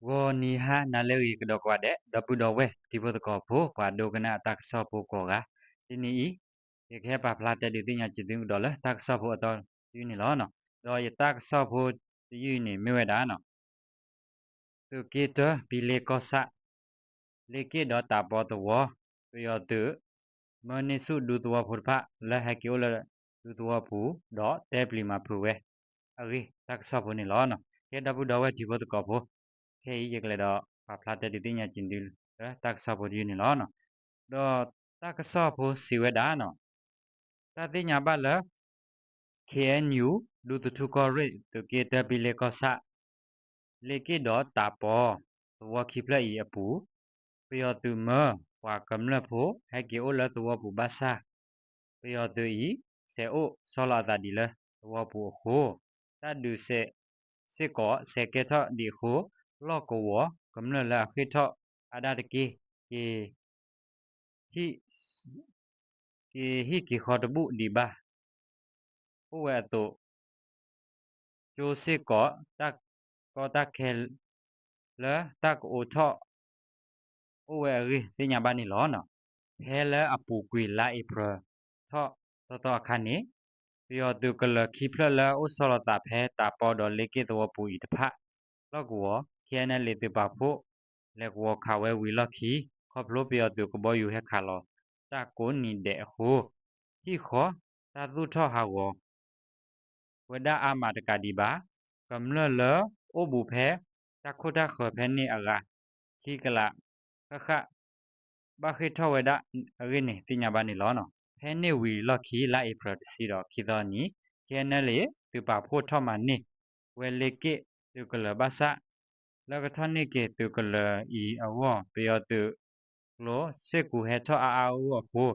ဂီၤနံၤဟါနၤလၢအဂ့ၤကဒီးကိးဂၤဒဲး ဒီပုၢ်ဒီဝဲၢ်တံၤဖိသကိးဖိ ပှၤဒိကနၣ်တၢ်ကစီၣ်ဖိကိးဂၤ, တနံၤအံၤ ယကဟဲပာ်ဖျါတဲဒုးသ့ၣ်ညါစ့ၢ်သုကဒီးလၢတၢ်ကစီၣ်ဖိအသီတယုၢ်န့ၣ်လီၤ. ဒီးယတၢ်ကစီၣ်ဖိတယုၢ်န့ၣ်မ့ၢ်ဝဲဒၣ် သုးက့တၢ ပံလ့ကီၢ်ဆၣ် လ့က့ၣ်ဒီးတးပီသဝီ ပယီၤသုး မၢန့ၢ်ဆူၣ်ဒူသဝီဖိတဖၣ် လၢဟဲက့ၤအိၣ်လၢဒူသဝီပူၤ ဒီးတဲပျံၤမၤဖုးဝဲအဂ့ၢ် တၢ်ကစီၣ်ဖိန့ၣ်လီၤ. ကဲဒီပုၢ်ဒီဝဲၢ်တံၤဖိသကိးဖိ, ခဲအံၤယကလဲၤဒီးပာ်ဖျါတဲဒုးသ့ၣ်ညါစ့ၢ်သုလၢတၢ်ကစီၣ်ဖိတယုၢ်န့ၣ်လီၤ. ဒီးတၢ်ကစီၣ်ဖိစံးဝဲဒၣ် တၢ်သ့ၣ်ညါဘၣ်လၢ ခ့ၣ်အဲၣ်ယူၣ် ဒူသထူကီၢ်ရ့ၣ် သုးက့တၢ ပံလ့ကီၢ်ဆၣ် လ့က့ၣ်ဒီးတးပီ သဝီခံဖျၢၣ်အံၤအပူၤ ပယီၤသုးမၢပှၤကမျၢၢ်ဖိ ဟဲက့ၤအိၣ်လၢသဝီပူၤဘၣ်ဆၣ် ပယီၤသုးအံၤ ဆဲးအိၣ်ဆီလီၤအသးဒံးလၢသဝီပူၤအဃိ တၢ်ဒုးစဲးစ့ၢ်ကီးဆဲးကဲထီၣ်ဒံးအဃိ လီၢ်ကဝီၤကမျၢၢ်လၢအဃ့ၢ်ထီၣ်အါဒၣ်တက့ၢ် က့ၤ က့ၤဟံၣ်က့ၤဃီတဘူၣ်ဒံးဘၣ်. အိၣ်ဝဲအသိး ကၠိစ့ၢ်ကီး တၢ်ကီတၢ်ခဲ လၢတၢ်ကအိးထီၣ် အိၣ်ဝဲအဂ့ၢ်သ့ၣ်ညါဘၣ်န့ၣ်လီၤ. ဖဲလၢအပူၤကွံာ်လါအ့ဖြ့ၣ်ထီၣ်တီတီအခါန့ၣ် ပယီၤသုးကလၢၤခံဖျၢၣ်လၢအိၣ်ဆီလီၤသးဖဲတးပီဒီးလ့က့ၣ်သဝီပူၤအံၤတဖၣ် လီၢ်ကဝီၤ ခ့ၣ်အဲၣ်အဲၣ်လ့သုးပာ်ဖှိၣ် လဲၤကဝီၤခးဝဲဝံၤလီၢ်ခံ ခီဖျိပယီၤသုးကဘီယူၤဟဲခးလီၤတၢ်ကိးနံၤဒဲးအဃိ ဟံၣ်ဃီတၢ်သူၣ်ထီၣ်ဟးဂီၤ ဝဲဒၣ်အါမးတကးဒံးဘၣ် ကမျၢၢ်လၢအိၣ်ဘူးဖဲတၢ်ခိၣ်တၢ်ဃၢၤဖဲန့ၣ်အဂၤ ခံကလးဃၣ်ဃၣ် ဘၣ်ဃ့ၢ်ထီၣ်ဝဲဒၣ်အဂ့ၢ်န့ၣ် သ့ၣ်ညါဘၣ်န့ၣ်လီၤ. ဖဲန့ၣ်ဝံၤလီၢ်ခံ လါအ့ဖြ့ၣ်တဆံဒီးခံသီနံၤ ခ့ၣ်အဲၣ်အဲၣ်လ့သုးပာ်ဖှိၣ်ထီၣ်မၤန့ၢ်ဝဲလ့က့ၣ်သုးကလၢၤဘၣ်ဆၣ် လၢကထီၣ်န့ၢ်က့ၤသုးကလၢၤအံၤအဂီၢ် ပယီၤသုးကျိစ့ၢ်ကီးဟဲထီၣ်အါအါဂီၢ်ဂီၢ်အဃိ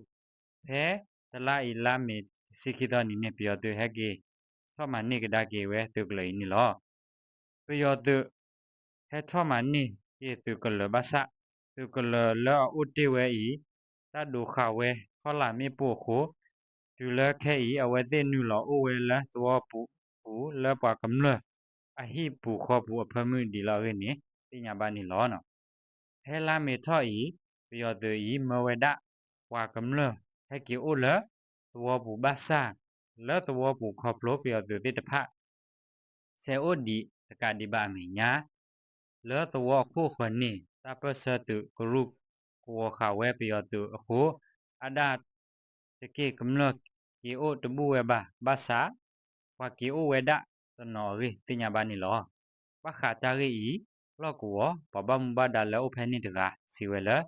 ဖဲတလါအံၤလါမ့ၤတဆံခံသီနံၤန့ၣ် ပယီၤသုးဟဲက့ၤထီၣ်မၤန့ၢ်ကဒါက့ၤဝဲသုးကလၢၤအံၤန့ၣ်လီၤ. ပယီၤသုးဟဲထီၣ်မၤန့ၢ်က့ၤသုးကလၢၤဘၣ်ဆၣ် သုးကလၢၤလၢအအိၣ်တ့ၢ်ဝဲအံၤ တၢ်ဒိးဃာ်ဝဲခီလာ်မ့ၣ်ပိၢ်အဃိ တုၤလၢခဲအံၤ အဝဲသ့ၣ်နုာ်လီၤအိၣ်ဝဲလၢသဝီပူၤ လၢပှၤကမျၢၢ်အဟံၣ်ပူၤဃီပူၤအဖၢမုၢ်ဒံးလီၤအဂ့ၢ်န့ၣ် သ့ၣ်ညါဘၣ်န့ၣ်လီၤ. ဖဲလါမ့ၤထီၣ်အံၤ ပယီၤသုးအံၤမၢဝဲဒၣ် ပှၤကမျၢၢ်ဟဲက့ၤအိၣ်လၢသဝီပူၤဘၣ်ဆၣ် လၢသဝီပူၤခီဖျိပယီၤသုးသ့ၣ်တဖၣ် ဆဲးအိၣ်ဒံးတကးဒံးဘၣ်အမဲာ်ညါ လၢသဝီအခိၣ်အဃၢၤန့ၣ် တၢ်ပၢၢ်ဆၢသုးကရူၢ်ကဝီၤဃာ်ဝဲပယီၤသုးအဃိ အါဒၣ်တက့ၢ်ကမျၢၢ်က့ၤအိၣ်တဘူၣ်ဝဲဘၣ် ဘၣ်ဆၣ် ပှၤက့ၤအိၣ်ဝဲဒၣ်တနီၤအဂ့ၢ်သ့ၣ်ညါဘၣ်န့ၣ်လီၤ. ဘၣ်ဃးတၢ်ဂ့ၢ်အံၤ လီၢ်ကဝီၤပှၤဘၣ်မူဘၣ်ဒါလၢအိၣ်ဖဲန့ၣ်တဂၤစံးဝဲလၢ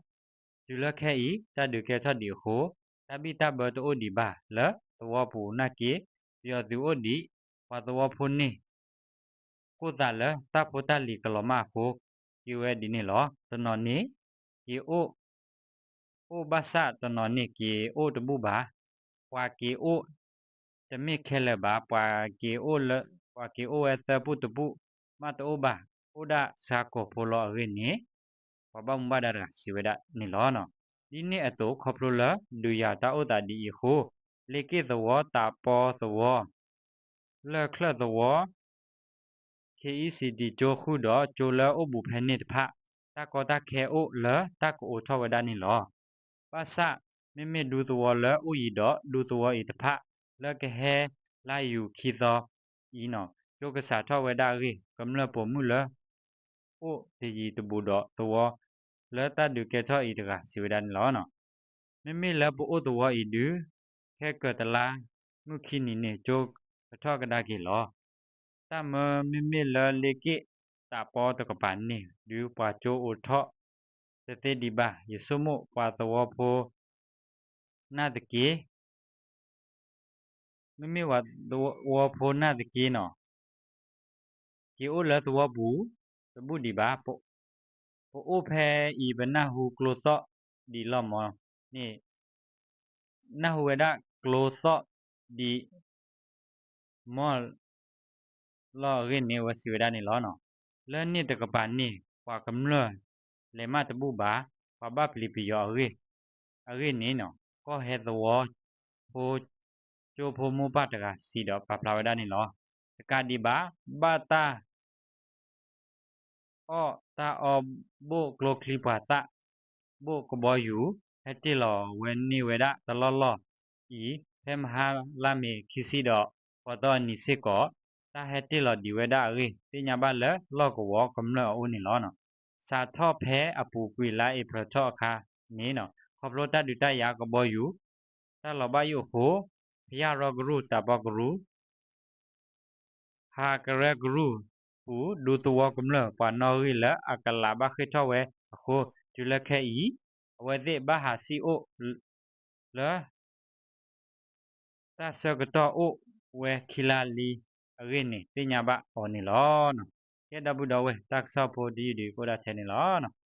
တုၤလၢခဲအံၤ တၢ်ဒုးကဲထီၣ်ဒံးအဃိ တၢ်ဘံၣ်တၢ်ဘၢတအိၣ်ဒံးဘၣ်လၢသဝီပူၤနာ်က့ ပယီၤသုးအိၣ်ဒံး ပှၤသဝီဖိန့ၣ် ကိၣ်သးလၢတၢ်ဖိတၢ်လံၤကလီၤမၢ်အဃိ က့ၤဝဲဒ်န့ၣ်လီၤ. တနီၤန့ၣ် က့ၤအိၣ် အိၣ်ဘၣ်ဆၣ်တနီၤန့ၣ်က့ၤအိၣ်တဘူၣ်ဘၣ်. ပှၤက့ၤအိၣ်တမ့ၢ်ခဲလၢာ်ဘၣ်. ပှၤက့ၤအိၣ်လၢ ပှၤက့ၤအိၣ်ဝဲသၢပူၢ်တပူၢ်မးတအိၣ်ဘၣ်. အိၣ်ဒၣ်ဆှါကိာ်ဖိလီၤအဂ့ၢ်န့ၣ် ပှၤဘၣ်မူဘၣ်ဒါတဂၤစံးဝဲဒၣ်န့ၣ်လီၤ. ဒ်န့ၣ်အသိးခီဖျိလၢ ဒုးယၤတၢ်အိၣ်သးဒ်အံၤအဃိ လ့က့ၣ်သဝီ တးပီသဝီ လၢၢ်ချၢၣ်သဝီ ခ့ၣ်အံၣ်စံၣ်တံၣ်ကၠိဃုာ်ဒီးကၠိလၢအိၣ်ဘူးဖဲန့ၣ်တဖၣ် တၢ်ကီတၢ်ခဲအိၣ်လၢတၢ်ကအိးထီၣ်ဝဲဒၣ်န့ၣ်လီၤ. ဘၣ်ဆၣ် မ့မ့ၢ်ဒူသဝီလၢအိၣ်ယံၤဒီးဒူသဝီအံၤတဖၣ် လၢကဟဲလါယူၤခံသီအံၤန့ၣ် ကၠိကစးထီၣ်ဝဲဒၣ်အဂ့ၢ် ကမျၢၢ်ပိာ်မုၣ်လၢ အိၣ်တယံၤတဘူးဒီးသဝီ လၢတၢ်ဒုးကဲထီၣ်အံၤတဂၤစံးဝဲဒၣ်န့ၣ်လီၤ. မ့မ့ၢ်လၢပအိၣ်သဝီအံၤဒုး ခဲကၢၤတလါမုၢ်ခံနံၤန့ၣ် ကၠိကထီၣ်ကဒါက့ၤလီၤ. တၢ်မၢမ့မ့ၢ်လၢလ့က့ၣ်တးပီတကပၤန့ၣ် ဒုးပှၤကၠိအိးထီၣ်တသ့ဒံးဘၣ်. ယဆိကမိၣ်ပှၤသဝီဖိ နာ်သက့ မ့မ့ၢ်ပှၤသဝီဖိနာ်သက့န့ၣ် က့ၤအိၣ်လၢသဝီပူၤတဘူၣ်ဒံးဘၣ်. ပအိၣ်ဖဲအံၤ ပနၢ်ဟူကျိသီၣ်ဒံးလီၤမၢ်န့ၣ် နၢ်ဟူဝဲဒၣ်ကျိသီၣ်ဒံး မၢ်လီၤအဂ့ၢ်န့ၣ် အဝဲစံးဝဲဒၣ်န့ၣ်လီၤ. လၢန့ၣ်တကပၤန့ၣ် ပှၤကမျၢၢ်လဲၤမးတဘူၣ်ဘၣ်. ပှၤဘၣ်ပျံၤပယီၤအဂ့ၢ် အဂ့ၢ်န့ၣ် ကီၢ်ဟဲသဝီဖိ ကၠိဖိမိၢ်ပၢ်တဂၤစံးဒီးပာ်ဖျါဝဲဒၣ်န့ၣ်လီၤ. တကးဒံးဘၣ် ဘၣ်တၢ် အီၣ်တၢ်အီဘိၣ်ကျိချံပှၤသၣ် ဘိၣ်ကဘီယူၤ ဟဲတ့ၢ်လီၤဝဲန့ၢ်ဝဲဒၣ်တလီၢ်လီၢ်အံၤ ဖဲမဟါလါမ့ၤခံဆံဒီး ဃိးသီအနံၤစ့ၢ်ကီး တၢ်ဟဲတ့ၢ်လီၤဒံးဝဲဒၣ်အဂ့ၢ် သ့ၣ်ညါဘၣ်လၢလီၢ်ကဝီၤကမျၢၢ်အအိၣ်န့ၣ်လီၤ. စးထီၣ်ဖဲအပူၤကွံာ်လါအ့ဖြ့ၣ်ထီၣ်အခါန့ၣ် ခီဖျိတၢ်ဒုးတၢ်ယၤကဘီယူၤ တၢ်လီၤဘၣ်ယိၣ်အဃိ ဖယၣ်ရီကရူၢ်တၢ်ပီကရူၢ် ဟးကရဲကရူၢ်ပူၤ ဒူသဝီကမျၢၢ်ပှၤနီၣ်ဂံၢ်လၢအကလးဘၣ်ဃ့ၢ်ထီၣ်ဝဲအဃိ တုၤလၢခဲအံၤ အဝဲသ့ၣ်ဘၣ်ဟးစံၣ်အိၣ်လၢ တၢ်ဆၢကတီၢ်အိၣ်ဝဲခံလါလံအဂ့ၢ်န့ၣ် သ့ၣ်ညါဘၣ်အီၤန့ၣ်လီၤ. ကဲ ဒီပုၢ်ဒီဝဲၢ် တၢ်ကစီၣ်ဖိဒ်အံၤဒုးကအိၣ်ဒၣ်ထဲန့ၣ်လီၤ.